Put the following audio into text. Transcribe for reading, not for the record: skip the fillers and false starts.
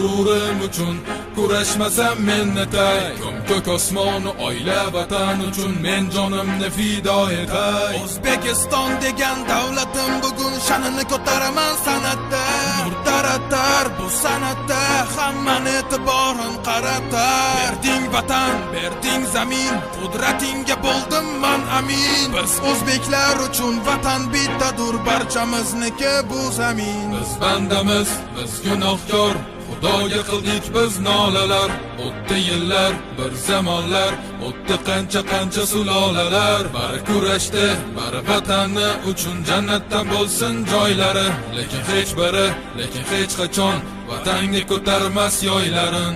g'ururim uchun kurashmasam men netay. Ko'm-ko'k osmonu oila vatan uchun men jonimni fido etay. O'zbekiston degan davlatim bugun sha'nini ko'taraman san'atda. Nur taratar bu san'atda hammani e'tiborin qaratar. Berding vatan, berding zamin, qudratingga bo'ldim man amin. Biz o'zbeklar uchun vatan bittadur, barchamizniki bu zamin. Biz bandamiz, biz gunohkor, Xudoga qildik biz nolalar. O'tdi yillar, bir zamonlar, o'tdi qancha qancha sulolalar. Bari kurashdi, bari vatanni uchun jannatdan bo'lsin joylari. Lekin hech biri, lekin hech qachon vatanga ko'tarmas yoylarin.